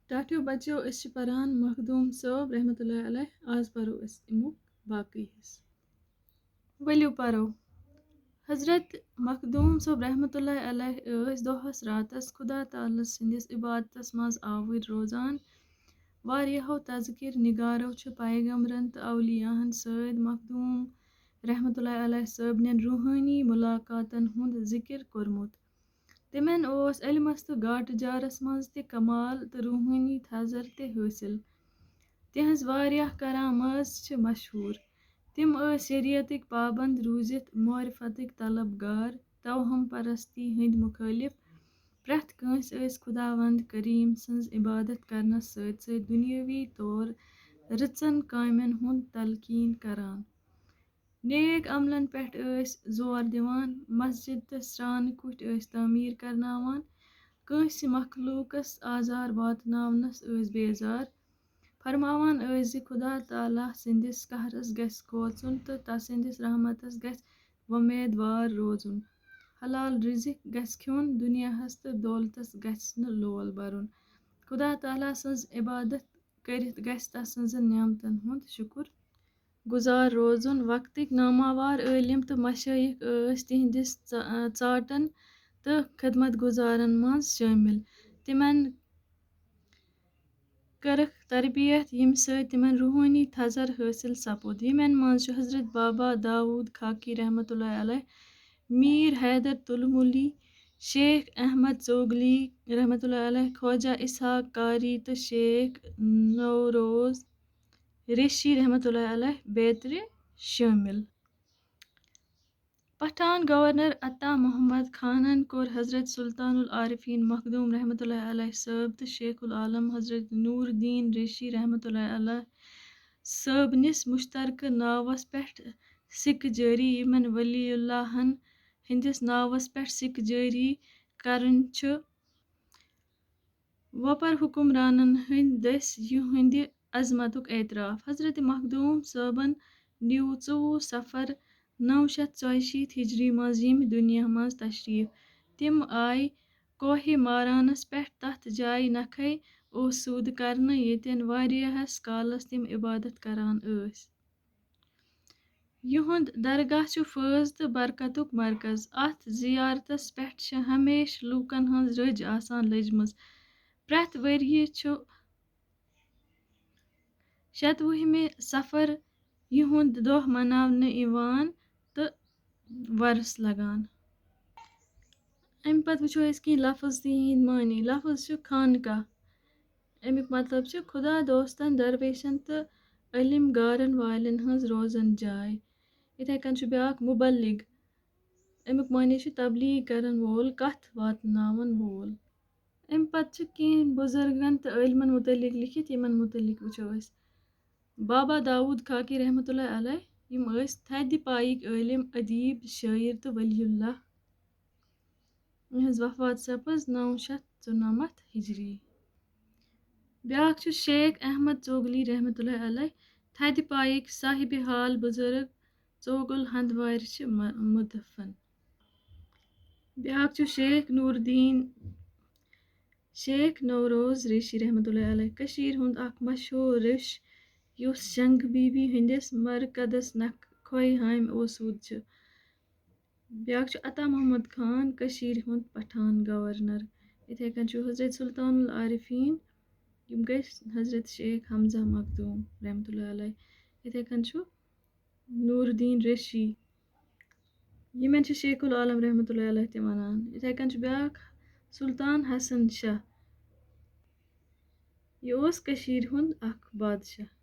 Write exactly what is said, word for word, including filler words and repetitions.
ٹاٹھیو بچو، أسۍ چھِ پران مخدوم صٲب رحمتہ اللہ علیہ۔ آز پرو أسۍ اَمیُک باقٕے حصہٕ۔ ؤلِو پرو۔ حضرت مخدوم صٲب رحمتہ اللہ علیہ ٲسۍ دۄہس راتس خدا تعالیٰ سٕنٛدِس عبادتس منٛز آوٕرۍ روزان۔ واریاہو تذکر نگارو چھِ پیغمبرن تہٕ اولیاہن سۭتۍ مخدوم رحمتہ اللہ علیہ صٲبنٮ۪ن روحٲنی ملاقاتن ہُنٛد ذکر کوٚرمُت۔ تِمن اوس علمس تہٕ گاٹہٕ جارس منٛز تہِ کمال تہٕ روحٲنی تھزر تہِ حٲصِل۔ تِہنٛز واریاہ کرامٲژ چھِ مشہوٗر۔ تِم ٲسۍ شریعتٕکۍ پابند روٗزِتھ معرفتٕکۍ طلبگار، توہم پرستی ہٕنٛدۍ مُخٲلف۔ پرٛٮ۪تھ کٲنٛسہِ ٲسۍ خداوند کریم سٕنٛز عبادت کرنس سۭتۍ سۭتۍ دُنیٲوی طور رٕژن کامٮ۪ن ہُنٛد تلقین کران۔ نیک عملن پٮ۪ٹھ ٲسۍ زور دِوان، مسجد تہٕ سرٛانہٕ کُٹھۍ ٲسۍ تعمیٖر کرناوان، کٲنٛسہِ مخلوٗقس آزار واتناونس ٲسۍ بیزار۔ فرماوان ٲسۍ زِ خدا تعالیٰ سٕنٛدِس قہرس گژھِ کھوژُن تہٕ تسٕنٛدِس رحمتس گژھِ وۄمیدوار روزُن۔ حلال رزق گژھِ کھیوٚن، دُنیاہس تہٕ دولتس گژھِ نہٕ لول برُن۔ خدا تعالیٰ سٕنٛز عبادت کٔرِتھ گژھِ تسٕنٛزن نعمتن ہُنٛد شُکر گُزار روزُن۔ وقتٕکۍ ناماوار عٲلِم تہٕ مشٲیِخ ٲسۍ تِہنٛدِس ژا-، ژاٹن تہٕ خدمت گُزارن منٛز شٲمِل۔ تِمن کٔرٕکھ تربیت، ییٚمہِ سۭتۍ تِمن روحٲنی تھزر حٲصِل سپُد۔ یِمن منٛز چھُ حضرت بابا داوود خاکی رحمتہ اللہ علیہ، میٖر حیدر تُلمُلی، شیخ احمد ژوگلی رحمتہ اللہ علیہ، خواجہ اسحاق قاری تہٕ شیخ نوروز ریشی رحمتہ اللہ علیہ بیترِ شٲمِل۔ پٹھان گورنر عطا محمد خانن کوٚر حضرت سلطان العارفین مخدوم رحمتہ اللہ علیہ صٲب تہٕ شیخ العالم حضرت نور الدین ریشی رحمتہ اللہ علیہ صٲبنِس مشترکہٕ ناوس پٮ۪ٹھ سِکہٕ جٲری۔ یِمن ولی اللہن ہٕنٛدِس ناوس پٮ۪ٹھ سِکہٕ جٲری کرٕنۍ چھِ وۄپر حکمرانن ہٕنٛدۍ دٔسۍ یِہنٛدِ عظمتُک اعتراف۔ حضرت مخدوم صٲبن نیوٗ ژوٚوُہ صفر نَو شیٚتھ ژۄیہِ شیٖتھ ہجری منٛز ییٚمہِ دُنیا منٛز تشریف۔ تِم آیہِ کوہ مارانس پٮ۪ٹھ تتھ جایہِ نکھے اوسوٗد کرنہٕ، ییٚتٮ۪ن واریاہس کالس تِم عبادت کران ٲسۍ۔ یِہُنٛد درگاہ چھُ فٲض تہٕ برکتُک مرکز۔ اَتھ زیارتس پٮ۪ٹھ چھِ ہمیشہٕ لوٗکن ہٕنٛز رٔج آسان لٔجمٕژ۔ پرٛٮ۪تھ ؤریہِ چھُ شَتوُہمہِ صفر یِہُنٛد دۄہ مناونہٕ یِوان تہٕ وۄرُس لگان۔ اَمہِ پتہٕ وٕچھو أسۍ کینٛہہ لفظ تہٕ یِہِنٛدۍ معنی۔ لفظ چھُ خانقاہ۔ اَمیُک مطلب چھُ خدا دوستن، درویشن تہٕ علم گارن والٮ۪ن ہٕنٛز روزن جاے۔ یِتھے کٔنۍ چھُ بیٛاکھ مُبلِغ۔ اَمیُک معنی چھُ تبلیغ کرن وول، کتھ واتناون وول۔ اَمہِ پتہٕ چھِ کینٛہہ بُزرگن تہٕ عٲلمن مُتعلق لیٚکھِتھ، یِمن مُتعلق وٕچھو أسۍ۔ بابا داوود خاکی رحمتہ اللہ علیہ، یِم ٲسۍ تھدِ پایِکۍ عٲلم، ادیب، شٲعر تہٕ ولی اللہ۔ یِہٕنٛز وفات سپٕز نَو شیٚتھ ژُنَمَتھ ہجری۔ بیٛاکھ چھُ شیخ احمد ژوگلی رحمتہ اللہ علیہ، تھدِ پایِکۍ صاحبِ حال بُزرگ ژوگُل ہندوارِ چھِ م-، مدفن۔ بیٛاکھ چھُ شیخ نور الدین، شیخ نوروز ریشی رحمتہ اللہ علیہ، کٔشیٖرِ ہُنٛد اکھ مشہوٗر ریش، یُس شنگ بی بی ہٕنٛدِس مرکزس نکھ کھوے ہامہِ اوسوٗد چھُ۔ بیٛاکھ چھُ عطا محمد خان، کٔشیٖرِ ہُنٛد پٹھان گورنر۔ یِتھے کٔنۍ چھُ حضرت سلطان العارفین، یِم گٔے حضرت شیخ حمزہ مخدوم رحمتہ اللہ علیہ۔ یِتھے کٔنۍ چھُ نور الدین ریشی، یِمن چھِ شیخ العالم رحمتہ اللہ علیہ تہِ وَنان۔ یِتھے کٔنۍ چھُ بیٛاکھ سلطان حسن شاہ، یہِ اوس کٔشیٖرِ ہُنٛد اکھ بادشاہ۔